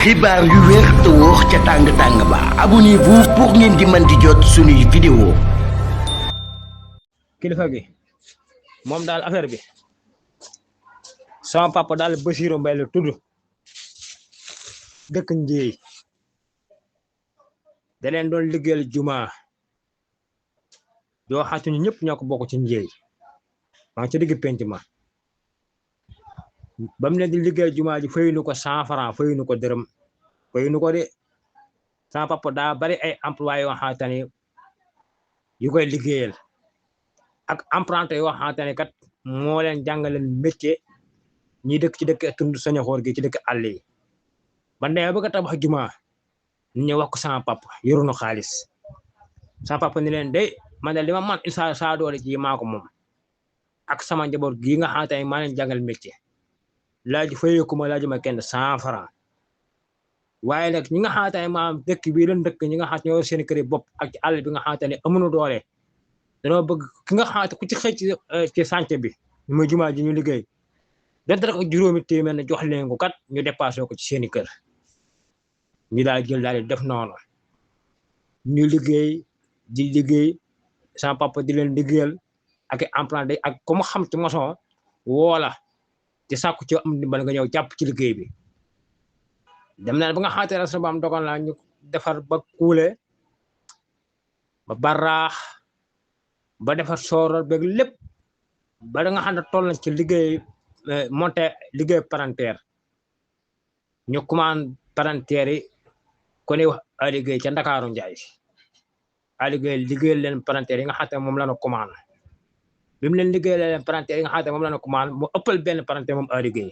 xibaar yu wér te wóor ca tàng-tàng ba abonnez-vous pour ngeen di mën di jot suñuy vidéo. kilifa gi moom daal affaire bi sama papa daal Bassirou Mbaye la tudd dëkk Njéey da leen doon liggéeyal juma yoo xamante ni ñëpp ñoo ko bokk ci Njéey maa ngi ci digg penc ma ba mu leen di liggéeyal juma ji fayuñu ko 100 francs fayuñu ko dërëm fayuñu ko de sama papa daa bari ay employés yoo xamante ni yu koy liggéeyal ak emprunté yoo xamante ne kat moo leen jàngaleen métier ñi dëkk ci dëkk tund Sañaxoor gi ci dëkk àll yi ba ndee bëgg a tabax juma ñu wax ko sama papa yoruñu xaalis sama papa ni leen de man de li ma man insa saa doole ci maa ko moom ak sama njaboot gii nga xamante ne maa leen jàngal métier laaj fayeeku ma laaju ma kenn 100 francs waaye nag ñi nga xamante ne maam dëkk bii leen dëkk ñi nga xamante ñoo seen kër bopp ak ci àll bi nga xamante ne amuñu doole danoo bëgg ki nga xamante ku ci xëy ci sànce bi ñu muy jumaa ji ñu liggéey donte rek juróomi téeméer ne jox leen ko kat ñu dépassé ko ci seeni kër ñu daal jël daal di def noonu ñu liggéey di liggéey sama papa di leen liggéeyal ak emprunté ak ku mu xam ci maçon woola ci sàkku ci am dimbal nga ñëw jàpp ci liggéey bi dem na ba nga xamante ne sama am dogal la ñu defar ba kuule ba baraax ba defar soorol beeg lépp ba da nga xam ne toll na ci liggéey monté liggéey palanteer ñu commande palanteer yi ku ne wax liggéey ca Ndakaaru Njaay liggéey leen palanteer yi nga xam ne moom la ñu commande bi mu leen liggéey leen palanteer yi nga xam ne moom la ñu commande mu ëppal benn palanteer moom liggéey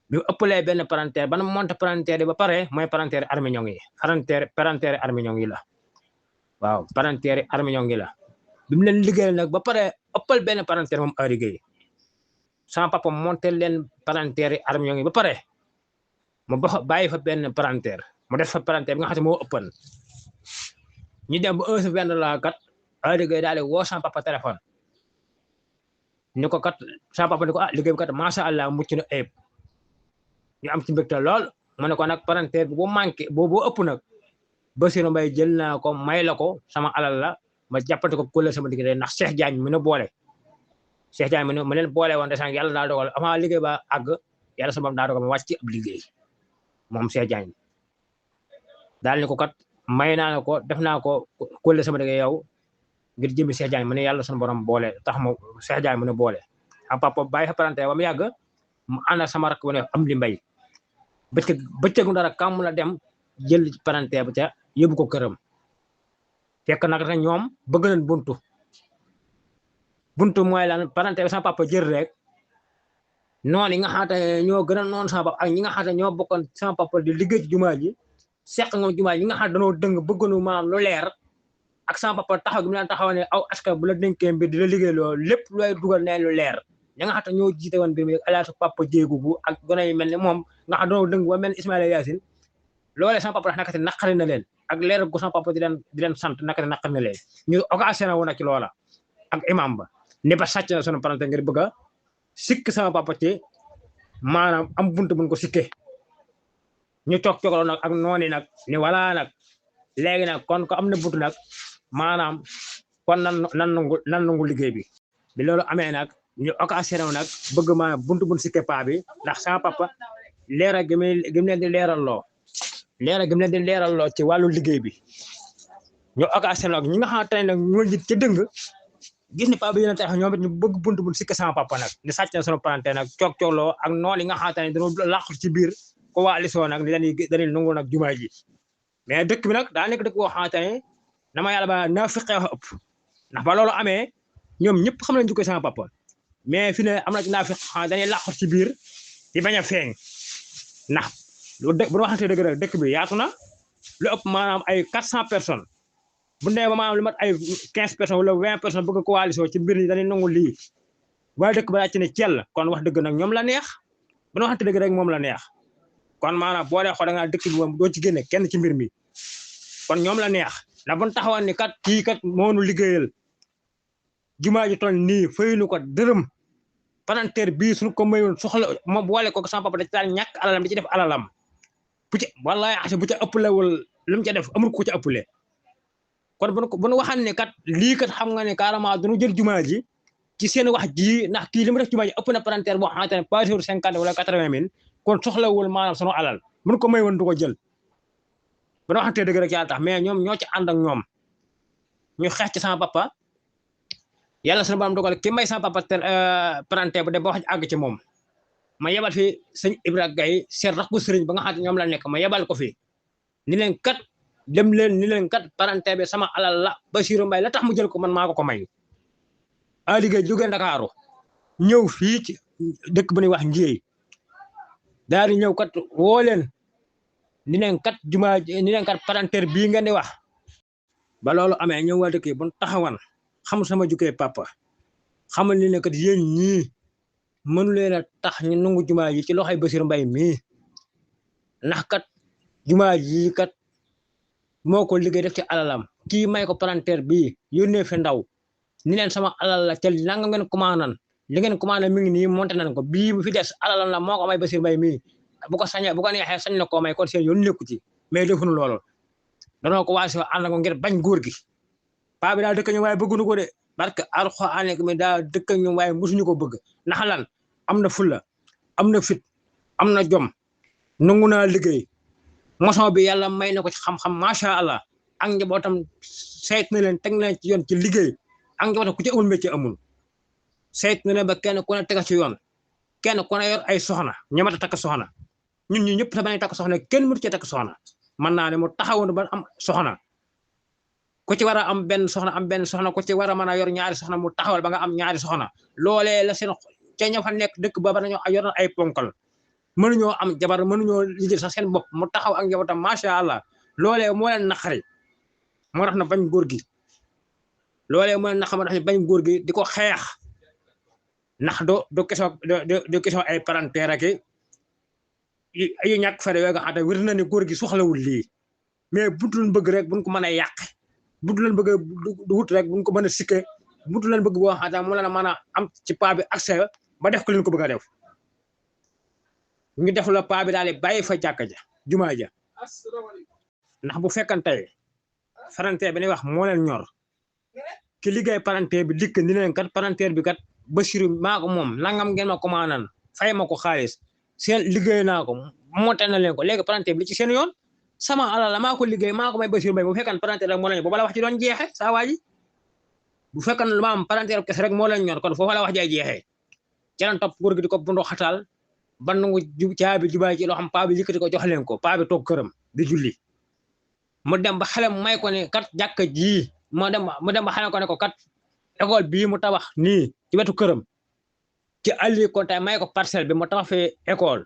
bi mu ëppalee benn palanteer ba na monté palanteer yi ba pare mooy palanteer armiñong yi palanteer armiñong yi la waaw palanteer armiñong yi la bi mu leen liggéeyal nag ba pare ëppal benn palanteer moom liggéey sama papa monté leen palanteer armiñong yi ba pare mu bàyyi fa benn palanteer mu def fa palanteer bi nga xam ne moo ëppan ñu dem ba heure benn la kat liggéey daal di woo sama papa téléphone ni ko kat sama papa ni ko liggéey bi kat macha allah mucc na ayib ñu am ci mbégte lool mu ne ko nag palanteer bi bu manqué boo ëpp nag Bassirou Mbaye jël naa ko may la ko sama alal la ma jàppante ko kulle sama diggante ndax Cheikh Diagne mu ne boole Cheikh Diagne mu leen boole woon desaan yàlla daa dogal avant liggéey ba àgg yàlla sama daa dogal ma wàcc ci ab liggéey moom Cheikh Diagne daal ni ko kat may naa ko def naa ko kulle sama diggante yow ngir jëmmi Cheikh Diagne mu ne yàlla sunu borom boole tax ma Cheikh Diagne mu ne boole am papa bàyyi fa palanteer ba mu yàgg mu ànd ak sama rakk bu ne am li mbay bëccëgu dara kam la dem jël palanteer ba ca yóbbu ko këram fekk nag rek ñoom bëgg nañ buntu mooy lan palanteer bi sama papa jël rek noonu yi nga xamante ñoo gën a noonu sama papa ak ñi nga xamante ñoo bokkoon sama papa di liggéey ci jumaa ji seq nga jumaa ji ñi nga xam dañoo dëng bëgganu maanaam lu leer ak sama papa taxaw gi mu leen taxaw ne aw askan bu la dénkee mbir di la liggéey loolu lépp looy dugal ne lu leer ñi nga xam ñoo jiite woon mbir mi alaa su papa jéegu bu ak gone yi mel ne moom nga xam dañoo dëng ba mel ne Ismaïla Yacine loolee sama papa nakati naqari na leen ak leer gu sama papa di leen sant nakati naqari na leen ñu occasionné wu na ci loola ak imam ba ne ba sàcc na sunu palanteer ngir bëgg a sikk sama papa ci maanaam am buntu buñ ko sikkee ñu toog nag ak noonu nag ni wala nag léegi nag kon ko am na buntu nag maanaam kon nan nangu liggéey bi loolu amee nag ñu occasionné wu nag bëgg maanaam buntu buñ sikkee paa bi ndax sama papa leeral gi mu leen di leeral loo ci wàllu liggéey bi ñu occasionné nag ñi nga xamante ne nag ñoo ngi ci dëng gis ni paa bi yéen a tax ñoom it ñu bëgg buntu buñ sikkee sama papa nag ni sàcc na sunu palanteer nag coog-coogloo ak noonu yi nga xamante ne dañoo làqu ci biir ko waa lisoo nag ni dañuy nangu nag jumaa ji mais dëkk bi nag daa nekk dëkk boo xamante ne dama yàlla ba naa fiqee wax ëpp ndax ba loolu amee ñoom ñëpp xam nañ jukkoy sama papa mais fi ne am na ci naa fiq xam dañuy làqu ci biir di bañ a feeñ ndax lu dëkk bu ñu waxantee dëgg rek dëkk bi yaatu na lu ëpp maanaam ay 400 personnes bu ndee ba maanaam lu mat ay 15 personnes wala 20 personnes bëgg coalition ci mbir ñi dañuy nangu lii waaye dëkk ba daa ci ne cell kon wax dëgg nag ñoom la neex bu ñu waxantee dëgg rek moom la neex kon maanaam boo dee xool da nga dëkk bi moom doo ci génne kenn ci mbir mi kon ñoom la neex ndax bu ñu taxawoon ni kat kii kat moonu liggéeyal jumaa ji toll nii fayuñu ko dërëm palanteer bii suñu ko mayoon soxla ma boole ko sama papa da ci daan ñàkk alalam di ci def alalam bu ci wallahi asa bu ci ëppalewul lu mu ca def amul ko ci ëppale kon bu nu waxan ne kat lii kat xam nga ne carrément duñu jël jumaa ji ci seen wax ji ndax kii li mu def jumaa ji ëpp na palanteer boo xamante ne pas sur 50 wala 80 000 kon soxlawul maanaam sunu alal mun ko may woon du ko jël bu nu waxantee dëgg rek yàlla tax mais ñoom ñoo ci ànd ak ñoom ñu xeex ci sama papa yàlla sunu borom dogal ki may sama papa palanteer bu dem ba wax àgg ci moom ma yebal fi sëñ Ibra Gaye seet rax bu sëriñ ba nga xam ne ñoom la nekk ma yebal ko fi ni leen kat dem leen ni leen kat palanteer bi sama alal la Bassirou Mbaye la tax mu jël ko man maa ko may a liggéey jógee Ndakaaru ñëw fii ci dëkk bu ñuy wax Njéey daal di ñëw kat woo leen ni leen kat jumaa ni leen kat palanteer bii ngeen di wax ba loolu amee ñëw waa dëkk yi bu taxawan xam sama jukkee papa xamal ni ne kat yéen ñii mënu leen a tax ñu nangu jumaa ji ci loxoy Bassirou Mbaye mii ndax kat jumaa ji kat moo ko liggéey def ci alalam kii may ko palanteer bii yónnee fi ndaw ni leen sama alal la te nanga ngeen commandé li ngeen commandé mi ngi nii monté nañ ko bii bu fi des alalam la moo ko may Bassirou Mbaye mii bu ko sañee bu ko neexee sañ na koo may kon seen yoon nekku ci mais defuñu loolu danoo ko waasi ànd ko ngir bañ góor gi paa bi daal dëkk ñu waaye bëgguñu ko de parce que Alxuraan mi daa dëkk ñu waaye mosuñu ko bëgg ndax lan am na fulla am na fit am na jom nangu naa liggéey moson bi yàlla may na ko ci xam-xam macha allah ak njabootam sayt na leen teg na leen ci yoon ci liggéey ak njabootam ku ci amul métier amul sayt na leen ba kenn ku ne tega ci yoon kenn ku ne yor ay soxna ñamata takk soxna ñun ñi ñëpp sa bañ takk soxna kenn mënu ci takk soxna mën naa ne mu taxawoon ba am soxna ku ci war a am benn soxna ku ci war a mën a yor ñaari soxna mu taxawal ba nga am ñaari soxna loolee la seen ca ña fa nekk dëkk ba nañoo yor ay ponkal mënuñoo am jabar mënuñoo liggéey sax seen bopp mu taxaw ak njabootam macha allah loolee moo leen naqari moo tax na bañ góor gi loolee moo leen naqari moo tax bañ góor gi di ko xeex ndax do question ay palanteer ak yu ñàkk fere yooyu nga xam ne wér na ni góor gi soxlawul lii mais buntu leen bëgg rek buñ ko mën a yàq buntu leen bëgg du wut rek buñ ko mën a sikke buntu leen bëgg boo xam ne mu leen a mën a am ci paa bi accès ba def ko leen ko bëgg a def ñu def la paa bi daal di bàyyi fa jàkka ja jumaa ja ndax bu fekkante palanteer bi ni wax moo leen ñor ki liggéey palanteer bi dikk ni leen kat palanteer bi kat Bassirou maa ko moom nangam ngeen ma commandé fay ma ko xaalis seen liggéey naa ko monté na leen ko léegi palanteer bi li ci seen yoon sama alal la maa ko liggéey maa ko may Bassirou Mbaye bu fekkan palanteer rek moo leen booba la wax ci doon jeexe saa waa ji bu fekkan lu ma am palanteer kese rek moo leen ñor kon foofu la wax jaay jeexee ci lan topp góor gi di ko bundo xataal ba nangu caabi jubaay ci loo xam paa bi yëkkati ko jox leen ko paa bi toog këram di julli mu dem ba xale may ko ne kat jàkka ji mu dem ba xale ko ne ko kat école bii mu tabax nii ci wetu këram ci àlli kontaay may ko parcelle bi mu tabax fee école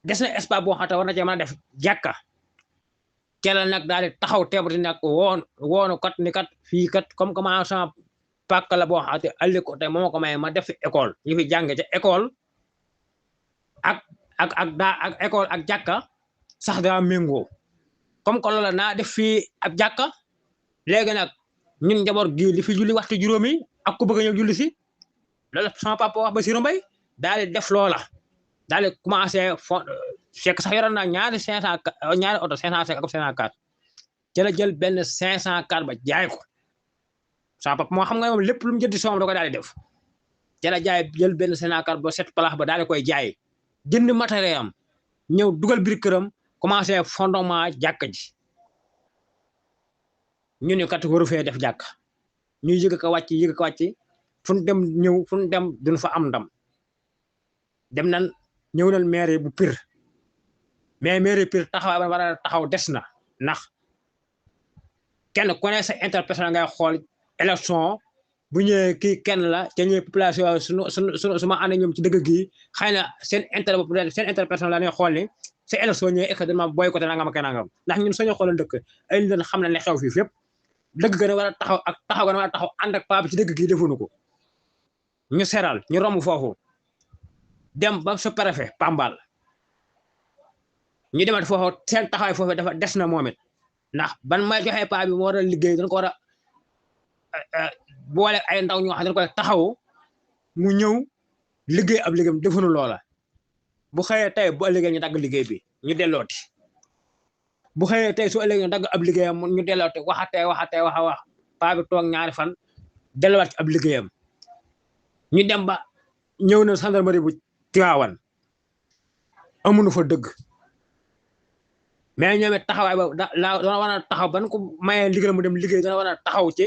des na espace boo xam ne war na cee mën a def jàkka kela nag daal di taxaw teebati nag woonu kat ni kat fii kat comme commencement pàkk la boo xam ne àlli kontaay moo ko may ma def fi école ñu fi jàng ca école ak école ak jàkka sax daa méngoo comme que loola naa def fii ab jàkka léegi nag ñun njaboot gi li fi julli waxtu juróomi ak ku bëgg a ñëw julli si loolu sama papa wax Bassirou Mbaye daal di def loola daal di commencé fekk sax yoroon naa ñaari 500 ñaari oto 505 ak 504 ca la jël benn 504 ba jaay ko sama papa moo xam nga moom lépp lu mu jëndi soom da ko daal di def ca la jaay jël benn 504 ba set place ba daal di koy jaay jënd matériel am ñëw dugal biir këram commencé fondement jàkk ji ñu ne kat waru fee def jàkk ñuy yëg ko wàcc fu ñu dem ñëw fu ñu dem duñ fa am ndam dem nan ñëw nañ maire bu Pire mais maire Pire taxawaay ba war a taxaw des na ndax kenn ku ne sa interpersonnel ngay xool élection bu ñëwee kii kenn la ca ñëwee population su ma ànd ñoom ci dëgg gi xëy na seen intérêt bopp seen interpersonnel la ñuy xool ni sa élection ñëwee est-ce que dama boycotté nangam ak nangam ndax ñun soñu xoolal dëkk ay nit xam na ne xew fii fépp dëgg gën a war a taxaw ak taxaw gën a war a taxaw ànd ak paa bi ci dëgg gi defuñu ko ñu seral ñu romb foofu dem ba su préfet Pambal ñu demat foofu seen taxawaay foofu dafa des na moom it ndax ban may joxee paa bi moo war a liggéey dañ ko war a boole ay ndaw ñoo xam ne dañ koy taxaw mu ñëw liggéey ab liggéeyam defuñu loola bu xëyee tey bu ëllëgee ñu dagg liggéey bi ñu dellooti bu xëyee tey su ëllëgee dagg ab liggéeyam ñu delloo te waxatee wax paa bi toog ñaari fan delluwaat ci ab liggéeyam ñu dem ba ñëw na gendarmerie bu Tiwaawan amuñu fa dëgg mais ñoom it taxawaay ba dana war a taxaw ban ko mayee liggéey mu dem liggéey dana war a taxaw ci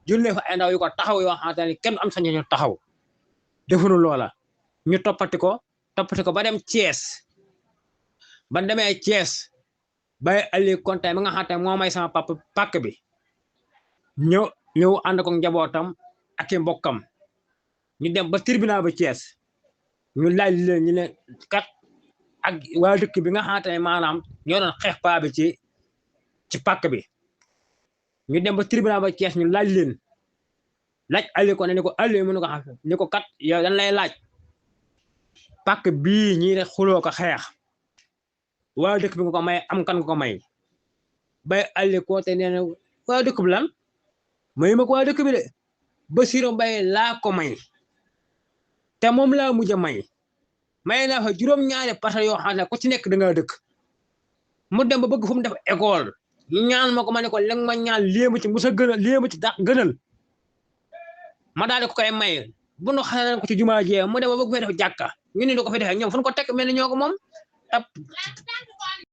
jullee fa ay ndaw yu ko taxaw yoo xamante ne kenn am sañ ñu taxaw defuñu loola ñu toppati ko ba dem Thiès ba demee Thiès bay ali kontaan ma nga xamante ne moo may sama papa pàkk bi ñëw ànd ko njabootam ak i mbokkam ñu dem ba tribunal ba Thiès ñu laaj leen ñu ne kat ak waa dëkk bi nga xamante ne maanaam ñoo doon xeex paa bi ci pàkk bi ñu dem ba tribunal ba Thiès ñu laaj leen laaj ali ko ne ni ko ali mënu ko xam ni ko kat yow dañ lay laaj pàkk bii ñii rek xuloo ko xeex waa dëkk bi nga ko may am kan nga ko may bay ali ko te nee na waa dëkk bi lan may ma ko waa dëkk bi de Bassirou Mbaye laa ko may te moom laa mujj a may naa fa juróom-ñaari parcelles yoo xam ne ku ci nekk da nga dëkk mu dem ba bëgg fu mu def école ñaan ma ko ma ne ko léegi ma ñaan léemu ci musa gënal léemu ci dax gënal ma daal di ko koy may bu nu xale ko ci jumaa jee mu dem ba bëgg fay def jàkka ñu ne du ko fi defee ñoom fu ñu ko teg mel ni ñoo ko moom